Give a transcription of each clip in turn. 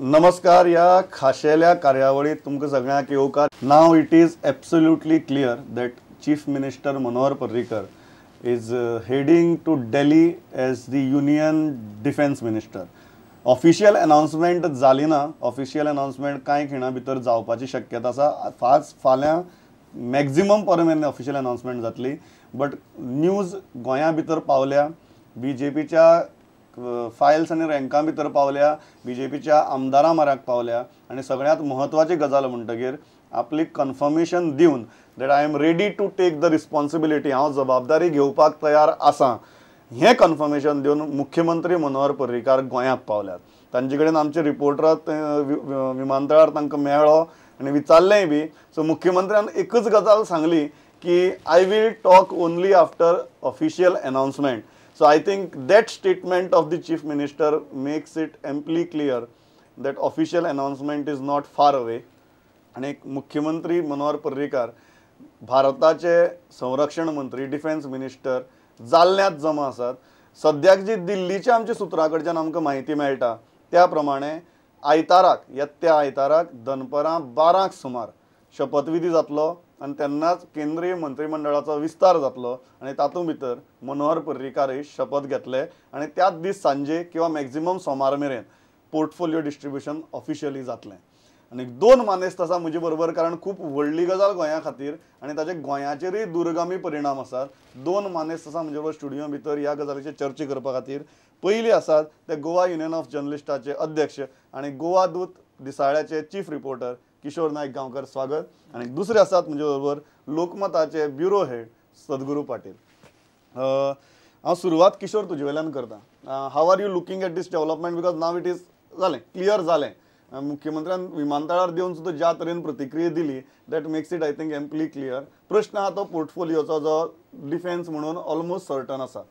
नमस्कार. ह्या खाशेल्या कार्यावळीत तुमकां सगळ्यांक येवकार. Now it is absolutely clear that Chief Minister Manohar Parrikar is heading to Delhi as the Union Defence Minister. Official announcement जाली ना. ऑफिशियल अनाउन्समेंट कांय खिणा भितर जावपाची शक्यता आसा. फाज फाल्यां मॅक्झिमम परमेन ऑफिशियल अनाउन्समेंट जातली. बट न्यूज गोंया भितर पावल्या, बीजेपीच्या फायल्स आनी रँकां भितर पावल्या, बीजेपीच्या आमदारां म्हऱ्याक पावल्या आनी सगळ्यांत म्हत्वाची गजाल म्हणटगीर आपली कन्फर्मेशन दिवन that I am ready to take the responsibility, हांव जबाबदारी घेवपाक तयार आसा, हें कन्फर्मेशन दिवन मुख्यमंत्री मनोहर पर्रीकार गोंयांत पावल्यात. तांचे कडेन आमचे रिपोर्टर विमानतळार तांकां मेळ्ळो आनी विचारलेंय बी. सो मुख्यमंत्र्यान एकच गजाल सांगली की I will talk only after official announcement. So I think that statement of the Chief Minister makes it amply clear that official announcement is not far away. आनी एक मुख्यमंत्री मनोहर पर्रीकार भारताचे संरक्षण मंत्री, डिफेन्स मिनिस्टर जाल्ल्यात जमा आसात. सद्याक जी दिल्लीच्या आमच्या सुत्रां कडच्यान आमकां म्हायती मेळटा त्या प्रमाणे आयताराक, येत्या आयताराक दनपरां 12 सुमार शपथविधी जातलो आनी तेन्नाच केंद्रीय मंत्रिमंडळाचो विस्तार जातलो आनी तातूंत भितर मनोहर पर्रीकारय शपथ घेतले आनी त्याच दीस सांजे किंवा मॅक्झिमम सोमार मेरेन पोर्टफोलिओ डिस्ट्रिब्युशन ऑफिशियली जातलें. आनी दोन मानेस्त आसा म्हजे बरोबर, कारण खूब व्हडली गजाल गोंया खातीर आनी ताचे गोंयाचेरूय दुर्गामी परिणाम आसात. दोन मानेस्त आसा म्हजे बरोबर स्टुडियो भितर ह्या गजालीचेर चर्चा करपा खातीर. पयली आसात ते गोवा युनियन ऑफ जर्नलिस्टाचे अध्यक्ष आनी गोवा दूत दिसाळ्याचे चीफ रिपोर्टर किशोर नायक गांवकर, स्वागत. आनी दुसरे आसात म्हजे बरोबर लोकमताचे ब्युरो हेड सद्गुरू पाटील. हांव सुरवात किशोर तुजे वयल्यान करता. How are you looking at this development? Because now it is जालें, क्लियर जालें. मुख्यमंत्र्यान विमानतळार देवन सुद्दां ज्या तरेन प्रतिक्रिया दिली that makes it I think amply clear. प्रश्न आहा तो पोर्टफोलियोचो जो डिफेन्स म्हणून ऑलमोस्ट सर्टन आसा.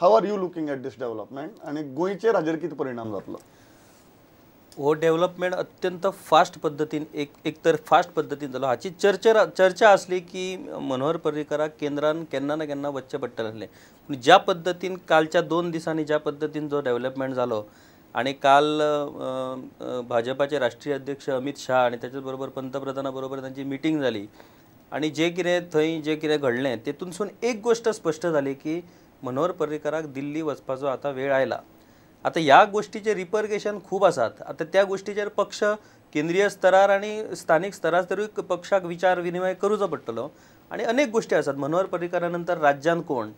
How are you looking at this development आनी गोंयचेर हाजेर कितें परिणाम जातलो? हो डेव्हलपमेंट अत्यंत फास्ट पद्दतीन, एक तर फास्ट पद्दतीन जालो. हाची चर्चा आसली की मनोहर पर्रीकराक केंद्रान केन्ना ना केन्ना वचचें पडटलें आसलें. पूण ज्या पद्दतीन कालच्या 2 दिसांनी ज्या पद्दतीन जो डेव्हलपमेंट जालो आनी काल भाजपाचे राष्ट्रीय अध्यक्ष अमित शाह आनी ताचे बरोबर पंतप्रधाना बरोबर तांची मिटींग जाली आनी जे कितें थंय जे कितें घडलें तेतूनसून एक गोश्ट स्पश्ट जाली की मनोहर पर्रीकराक दिल्ली वचपाचो आतां वेळ आयला. आतां ह्या गोश्टीचें रिपर्केशन खूब आसात. आतां त्या गोश्टीचेर पक्ष केंद्रीय स्तरार आनी स्थानीक स्तरार तरूय पक्षाक विचार विनिमय करूचो पडटलो आनी अनेक गोश्टी आसात. मनोहर पर्रीकरा नंतर राज्यान कोण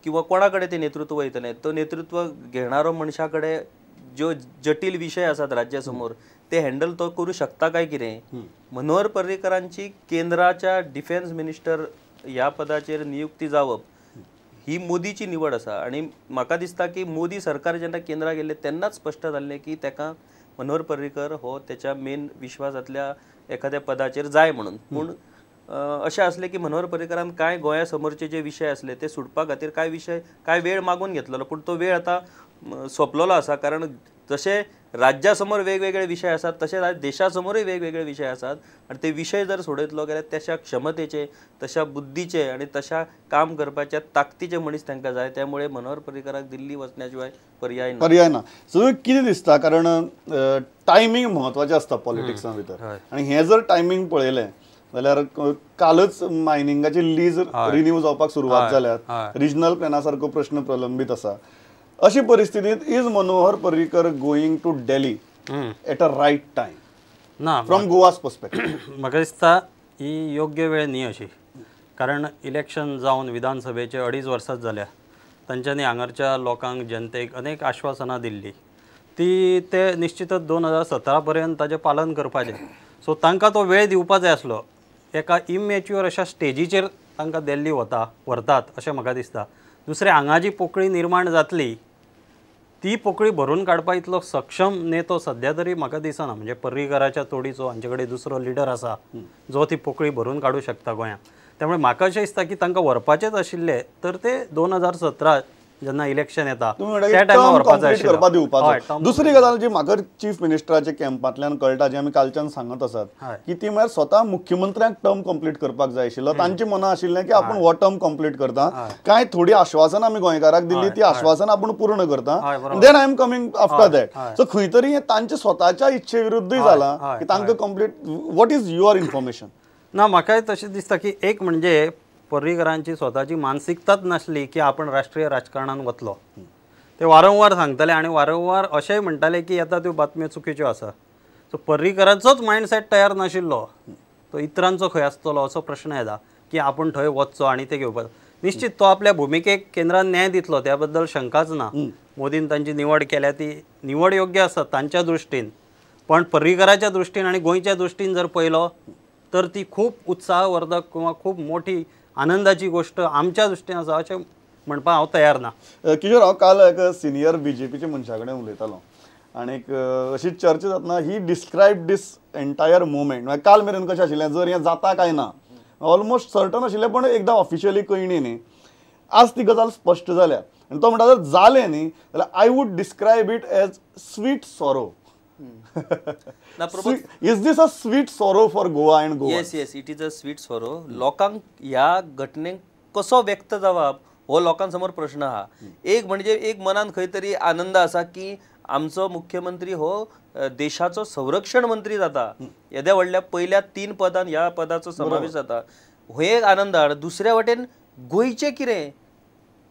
किंवा कोणा कडेन तें नेतृत्व वयतलें, तो नेतृत्व घेणारो मनशा कडेन ज्यो जटील विशय आसात राज्या समोर ते हँडल तो करूं शकता काय कितें. मनोहर पर्रीकरांची केंद्राच्या डिफेन्स मिनिस्टर ह्या पदाचेर नियुक्ती जावप ही मोदीची निवड आसा आनी म्हाका दिसता की मोदी सरकार जेन्ना केंद्राक गेल्लें तेन्नाच स्पश्ट जाल्लें की ताका मनोहर पर्रीकर हो त्याच्या मेन विश्वासांतल्या एखाद्या पदाचेर जाय म्हणून. पूण अशें आसलें की मनोहर पर्रीकरान कांय गोंया समोरचे जे विशय आसले ते सुटपा खातीर कांय विशय कांय वेळ मागून घेतलेलो, पूण तो वेळ आतां सोंपलेलो आसा. कारण जशे राज्या समोर वेगवेगळे विशय आसात तशेंच आयज देशा समोरूय वेगवेगळे विशय आसात आनी ते विशय जर सोडयतलो जाल्यार तशा क्षमतेचे, तशा बुद्धीचे आनी तशा काम करपाच्या ताकदीचे मनीस तांकां जाय. त्यामुळे मनोहर पर्रीकराक दिल्ली वचण्या शिवाय पर्याय ना. पर्याय ना. सो कितें दिसता, कारण टायमींग म्हत्वाचें आसता पॉलिटिक्सां भितर आनी हें जर टायमींग पळयलें जाल्यार कालच मायनिंगाची लीज रिन्यू जावपाक सुरवात जाल्यात, रिजनल प्लॅना सारको प्रश्न प्रलंबीत आसा. अशी परिस्थितींत is Manohar Parrikar going to Delhi at a right time ना फ्रॉम गोवा's पर्स्पेक्टिव्ह? म्हाका दिसता ही योग्य वेळ न्ही अशी, कारण इलेक्शन जावन विधानसभेचे 2.5 वर्सां जाल्या. तांच्यांनी हांगारच्या लोकांक, जनतेक अनेक आश्वासनां दिल्ली, ती ते निश्चितच 2017 पर्यंत ताजें पालन करपाचें. सो तांकां तो वेळ दिवपा जाय आसलो. एका इमॅच्युअर अशा स्टेजीचेर तांकां दिल्ली व्हरतात अशें म्हाका दिसता. दुसरें, हांगा जी पोकळी निर्माण जातली ती पोकळी भरून काडपा इतलो सक्षम नेतो सद्या तरी म्हाका दिसना. म्हणजे पर्रीकराच्या तोडीचो हांचे कडेन दुसरो लिडर आसा जो ती पोकळी भरून काडूं शकता गोंयांत. त्यामुळे म्हाका अशें दिसता की तांकां व्हरपाचेच आशिल्ले तर ते 2017 जेन्ना इलेक्शन येता त्या टायमार व्हरपाचो दिवपाचो. दुसरी गजाल जी म्हाका चीफ मिनिस्टराच्या कॅम्पांतल्यान कळटा, जी आमी कालच्यान सांगत आसात की ती म्हळ्यार स्वता मुख्यमंत्र्यांक टर्म कंप्लीट करपाक जाय आशिल्लो. तांचे मनां आशिल्लें की आपूण हो टर्म कंप्लीट करता, कांय थोडी आश्वासनां आमी गोंयकाराक दिल्ली ती आश्वासनां आपूण पूर्ण करता, then I am coming after that. So खंय तरी हें तांच्या स्वताच्या इच्छे विरुद्धूय जालां की तांकां complete. What is your information? ना, म्हाकाय तशें दिसता की एक म्हणजे पर्रीकरांची स्वताची मानसिकताच नासली की आपण राष्ट्रीय राजकारणान वतलो. ते वारंवार सांगताले आनी वारंवार अशेंय म्हणटाले की येता त्यो बातम्यो चुकीच्यो आसा. सो पर्रीकरांचोच मायंडसेट तयार नाशिल्लो, तो इतरांचो खंय आसतलो असो प्रश्न येता की आपूण थंय वचचो आनी ते घेवपाक. निश्चित तो आपल्या भुमिकेक केंद्रान न्याय दितलो त्या बद्दल शंकाच ना. मोदीन तांची निवड केल्या ती निवड योग्य आसा तांच्या दृश्टीन, पण पर्रीकराच्या दृश्टीन आनी गोंयच्या दृश्टीन जर पळयलो तर ती खूब उत्साहवर्धक किंवा खूब मोठी आनंदाची गोष्ट आमच्या दृश्टीन आसा अशें म्हणपाक हांव तयार ना. किशोर, हांव काल एक सिनियर बीजेपीच्या मनशा कडेन उलयतालो आनी एक अशी चर्चा जातना he describe this entire movement. काल मेरेन कशें आशिल्लें, जर हें जाता काय ना ऑलमोस्ट सर्टन आशिल्लें, पण एकदां ऑफिशियली कळणी न्ही. आज ती गजाल स्पश्ट जाल्या आनी तो म्हणटा जर जालें न्ही जाल्यार I would describe it as sweet sorrow. Is this a sweet sorrow for Goa and Goa? Yes, yes, it is a sweet sorrow. लोकांक ह्या घटनेक कसो व्यक्त जावप हो लोकांसमोर प्रश्न आहा. एक म्हणजे एक मनान खंय तरी आनंद आसा की आमचो मुख्यमंत्री हो देशाचो संरक्षण मंत्री जाता, येद्या व्हडल्या पयल्या 3 पदान ह्या पदाचो समावेश जाता, हो एक आनंद आहा. दुसऱ्या वटेन गोंयचें कितें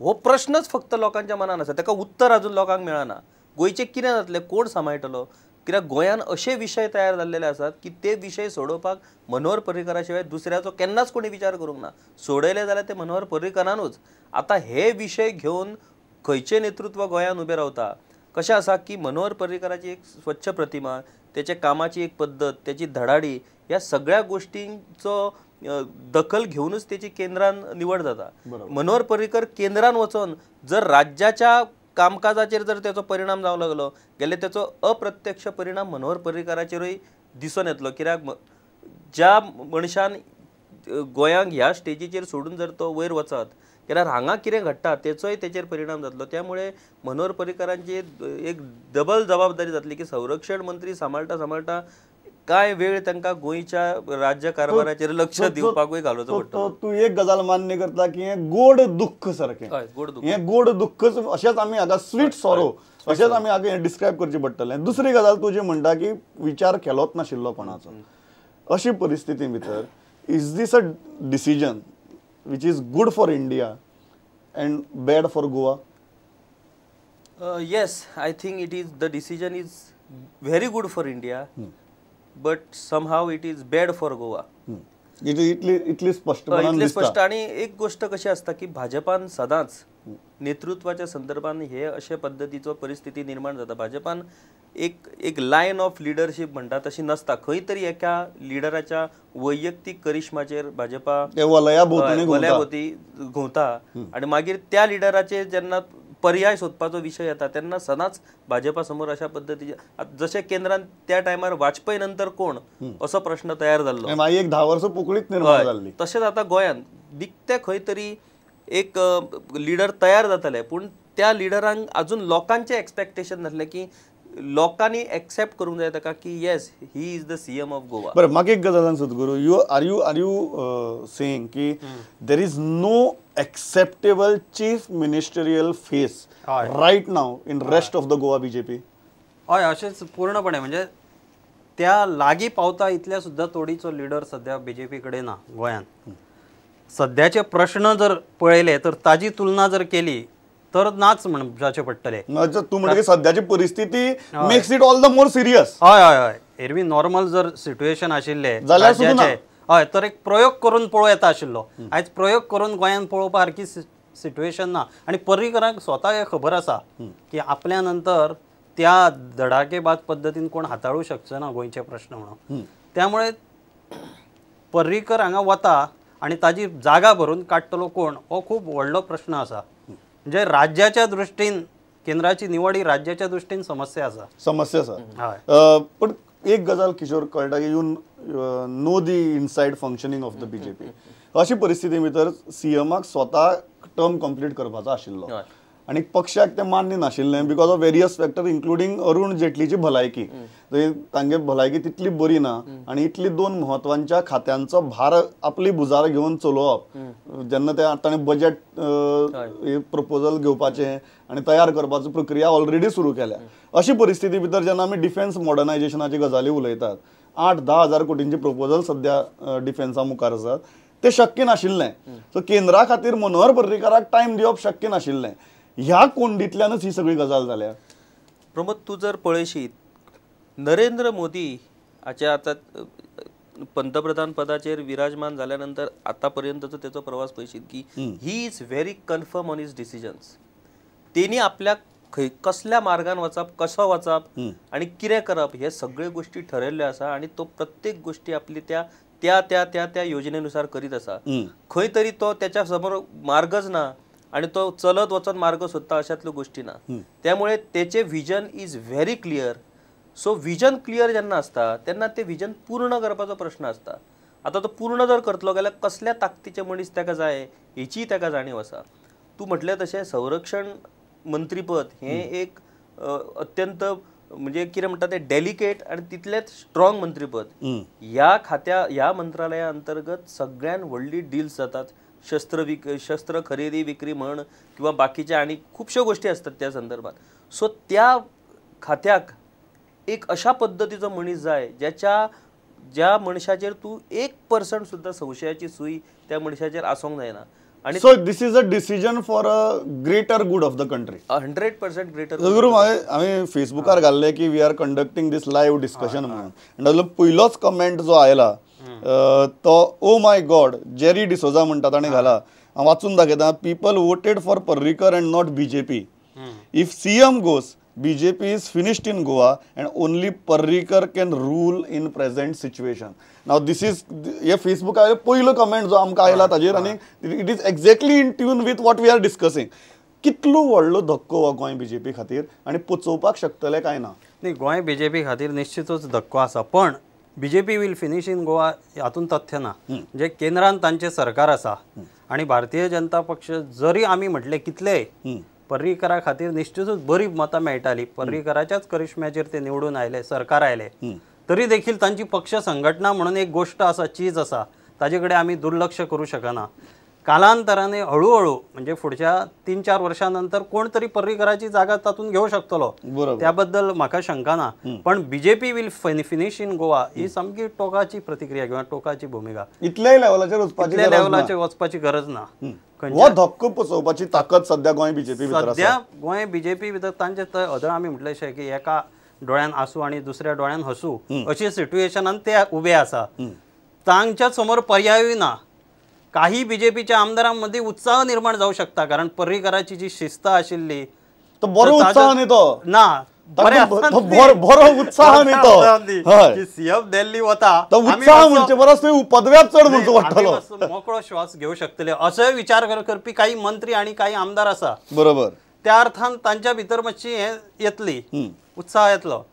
हो प्रश्नच फक्त लोकांच्या मनान आसा, ताका उत्तर अजून लोकांक मेळना. गोंयचें कितें जातलें, कोण सांबाळटलो? कित्याक गोंयान अशे विशय तयार जाल्लेले आसात की ते विशय सोडोवपाक मनोहर पर्रीकरा शिवाय दुसऱ्याचो केन्नाच कोणी विचार करूंक ना. सोडयले जाल्यार ते मनोहर पर्रीकरानूच. आतां हे विशय घेवन खंयचें नेतृत्व गोंयान उबें रावता? कशें आसा की मनोहर पर्रीकराची एक स्वच्छ प्रतिमा, तेच्या कामाची एक पद्दत, तेची धडाडी, ह्या सगळ्या गोश्टींचो दखल घेवनूच तेची केंद्रान निवड जाता. मनोहर पर्रीकर केंद्रान वचोन जर राज्याच्या कामकाजाचेर जर त्याचो परिणाम जावंक लागलो जाल्यार त्याचो अप्रत्यक्ष परिणाम मनोहर पर्रीकराचेरूय दिसून येतलो. कित्याक ज्या मनशान गोंयांक ह्या स्टेजीचेर सोडून जर तो वयर वचत जाल्यार हांगा कितें घडटा तेचोय तेचेर परिणाम जातलो. त्यामुळे मनोहर पर्रीकरांची एक डबल जबाबदारी जातली की संरक्षण मंत्री सांबाळटा सांबाळटा काय वेळ तांकां गोंयच्या राज्य कारभाराचेर लक्ष दिवपाकूय घालोवचो पडटलो. तूं एक गजाल मान्य करता की हें गोड दुख्ख सारकें, हें गोड दुख्खच अशेंच आमी हाका स्वीट सॉरो अशेंच आमी हाका हें डिस्क्रायब करचें पडटलें. दुसरी गजाल तुजी म्हणटा की विचार केलोच नाशिल्लो कोणाचो. अशी परिस्थिती भितर is this a decision which is good for India and bad for Goa? Yes, I think it is, the decision is very good for India, but somehow it is bad for Goa. इतली स्पष्ट, इतली स्पष्ट. आणि एक गोष्ट कशी आसता की भाजपान सदांच नेतृत्वाच्या संदर्भान हे अशे पद्दतीचो परिस्थिती निर्माण जाता. भाजपान एक एक लायन ऑफ लिडरशीप म्हणटा तशी नसता. खंय तरी एका लिडराच्या वैयक्तीक करिश्माचेर भाजपा वलया भोवती घुंवता आनी मागीर त्या लिडराचेर जेन्ना पर्याय सोदपाचो विशय येता तेन्ना सदांच भाजपा समोर अशा पद्दतीचे, जशें केंद्रान त्या टायमार वाजपेयी नंतर कोण असो प्रश्न तयार जाल्लो, एक 10 वर्सां पोकळीच निर्माण जाल्ली. तशेंच आतां गोंयांत निकते खंय तरी एक लिडर तयार जातले, पूण त्या लिडरांक अजून लोकांचें एक्सपेक्टेशन नासलें की लोकांनी एक्सेप्ट करूंक जाय ताका की yes, he is the CM of Goa. बरें, म्हाका एक गजाल Sadguru, you are you are you saying की there is no acceptable chief ministerial face right now in rest of the Goa BJP? हय, अशेंच पूर्णपणे. म्हणजे त्या लागीं पावता इतल्या सुद्दां तोडीचो लिडर सद्या बीजेपी कडेन ना गोंयांत. सद्याचे प्रश्न जर पळयले तर ताजी तुलना जर केली तर नाच म्हणपाचें पडटलें. तूं म्हणटा सद्याची परिस्थिती makes it all the more serious. हय हय हय, एरवी नॉर्मल जर सिट्युएशन आशिल्लें जाल्यार हय तर एक प्रयोग करून पळोवं येता आशिल्लो. आयज प्रयोग करून गोंयांत पळोवपा सारकी सिट्युएशन ना. आनी पर्रीकरांक स्वता हें खबर आसा की आपल्या नंतर त्या धडाकेबाज पद्दतीन कोण हाताळूं शकचो ना गोंयचे प्रश्न म्हणून. त्यामुळे पर्रीकर हांगा वता आनी ताजी जागा भरून काडटलो कोण हो खूब व्हडलो प्रश्न आसा. म्हणजे राज्याच्या दृश्टीन केंद्राची निवड ही राज्याच्या दृश्टीन समस्या आसा, समस्या आसा. पण एक गजाल किशोर कळटा की you know the inside functioning of the BJP. अशी परिस्थिती भितर सीएमाक स्वता टर्म कंप्लीट करपाचो आशिल्लो आनी पक्षाक तें मान्य नाशिल्लें because of various factor including Arun जेटलीची भलायकी. तांगे भलायकी तितली बरी ना आनी इतली दोन म्हत्वांच्या खात्यांचो भार आपली भुजार घेवन चलोवप, जेन्ना ते ताणें बजेट प्रपोजल घेवपाचें आनी तयार करपाचो प्रक्रिया ऑलरेडी सुरू केल्या. अशी परिस्थिती भितर जेन्ना आमी डिफेन्स मॉडर्नायझेशनाची गजाली उलयतात, 8-10 हजार कोटींचे प्रपोजल सद्या डिफेन्सा मुखार आसात, ते शक्य नाशिल्लें. सो केंद्रा खातीर मनोहर पर्रीकाराक टायम दिवप शक्य नाशिल्लें. ह्या कोंडींतल्यानच ही सगळी गजाल जाल्या. प्रमोद, तूं जर पळयशीत नरेंद्र मोदी हाचे आतां पंतप्रधान पदाचेर विराजमान जाल्या नंतर आतापर्यंतचो तेचो प्रवास पळयशीत की he is very confirm on his decisions. तेणी आपल्याक खंय कसल्या मार्गान वचप, कसो वचप आनी कितें करप हे सगळे गोष्टी ठरयल्ल्यो आसा आनी तो प्रत्येक गोष्टी आपली त्या त्या त्या त्या त्या योजनेनुसार करीत आसा. खंय तरी तो त्याच्या समोर मार्गच ना आनी तो चलत वचून मार्ग सोदता अशातल्यो गोष्टी ना. त्यामुळे तेचे vision is very clear. So vision clear जेन्ना आसता तेन्ना ते विजन पूर्ण करपाचो प्रश्न आसता. आतां तो पूर्ण जर करतलो जाल्यार कसल्या ताकदीचे मनीस ताका जाय हेचीय ताका जाणीव आसा. तूं म्हटलें तशें संरक्षण मंत्रीपद हें एक अत्यंत म्हणजे कितें म्हणटा तें डेलिकेट आनी तितलेंच स्ट्रॉंग मंत्रीपद. ह्या खात्या ह्या मंत्रालया अंतर्गत सगळ्यान व्हडली डील्स जातात, शस्त्र खरेदी विक्री म्हण किंवा बाकीच्या आनी खुबश्यो गोष्टी आसतात त्या संदर्भात. सो त्या खात्याक एक अशा पद्दतीचो मनीस जाय ज्याच्या ज्या मनशाचेर तूं 1% सुद्दां संशयाची सूय त्या मनशाचेर आसूंक जायना. आणि so this is a decision for a greater good of the country. 100% greater. गुरू, हांवें फेसबुकार घाल्लें की we are conducting this live discussion म्हणून, आनी ताजो पयलोच कमेंट जो आयला तो ओ my God Jerry D'Souza म्हणटा ताणें घाला. हांव वाचून दाखयता. People voted for Parrikar and not BJP. If CM goes, BJP is finished in Goa and only Parrikar can rule in present situation. Now this is हे फेसबुकार पयलो कमेंट जो आमकां आयला ताजेर आनी it is exactly in tune with what we are discussing. कितलो व्हडलो धक्को हो गोंय बीजेपी खातीर आनी पचोवपाक शकतले काय ना? न्ही, गोंय बीजेपी खातीर निश्चितूच धक्को आसा, पण BJP will finish in Goa हातूंत तथ्य ना. म्हणजे केंद्रान तांचें सरकार आसा आनी भारतीय जनता पक्ष जरी आमी म्हटलें कितलेय पर्रीकरा खातीर निश्चितूच बरी मतां मेळटाली, पर्रीकराच्याच करिश्म्याचेर ते निवडून आयले, सरकार आयले, तरी देखील तांची पक्ष संघटना म्हणून एक गोष्ट आसा, चीज आसा, ताजे कडेन आमी दुर्लक्ष करूं शकना. कालांतराने हळूहळू म्हणजे फुडच्या 3-4 वर्षां नंतर कोण तरी पर्रीकराची जागा तातूंत घेवं शकतलो, त्याबद्दल म्हाका शंका ना. पण BJP will finish in Goa ही सामकी टोकाची प्रतिक्रिया किंवा टोकाची भूमिका. इतल्याय लेवलाचेर वचपाची लेवलाचेर वचपाची गरज ना. हो धक्को पचोवपाची ताकद सध्या गोंय बीजेपी भितर आसा. सध्या गोंय बीजेपी भितर तांचे अदर आमी म्हटलें अशें की एका दोळ्यान आसू आनी दुसऱ्या दोळ्यान हसू अशी सिट्युएशनान ते उबे आसा. तांच्या समोर पर्यायूय ना. काही बीजेपीच्या आमदारांमध्ये उत्साह निर्माण जाऊ शकता, कारण पर्रीकराची जी शिस्त आशिल्ली तो बरो उत्साह न्ही, तो ना बरो उत्साह न्ही, तो सीएम दिल्ली वता तो उत्साह म्हणचे परस थंय उपद्व्याप चड म्हणचो पडटलो, मोकळो श्वास घेऊ शकतले असोय विचार करपी काही मंत्री आणि काही आमदार आसा. बरोबर, त्या अर्थान तांच्या भितर मातशी हें येतली, उत्साह येतलो.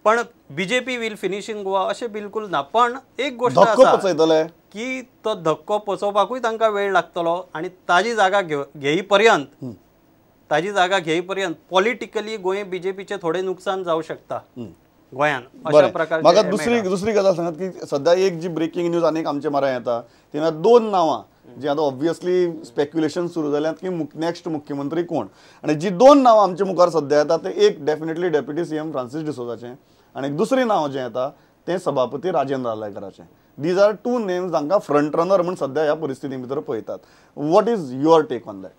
पण BJP will finish in Goa अशें बिलकुल ना. पण एक गोष्ट आसा की तो धक्को पचोवपाकूय तांकां वेळ लागतलो आनी ताजी जागा घेई पर्यंत पॉलिटिकली गोंय बीजेपीचे थोडे नुकसान जावं शकता गोंयान अशा प्रकारचे. म्हाका दुसरी गजाल सांगात की सध्या एक जी ब्रेकिंग न्यूज आनीक आमचे मारा येता ती म्हळ्यार दोन नांवां जी आतां ऑब्वियसली स्पेक्युलेशन सुरू जाल्यात की नेक्स्ट मुख्यमंत्री कोण, आनी जी दोन नांवां आमचे मुखार सध्या येता ते एक डेफिनेटली डेप्युटी सीएम फ्रांसीस डिसोजाचें आनी एक दुसरें नांव जें येता तें सभापती राजेंद्र आर्लेकराचें. These are two names जांकां फ्रंट रनर म्हूण सध्या ह्या परिस्थिती भितर पळयतात. What is your take on that?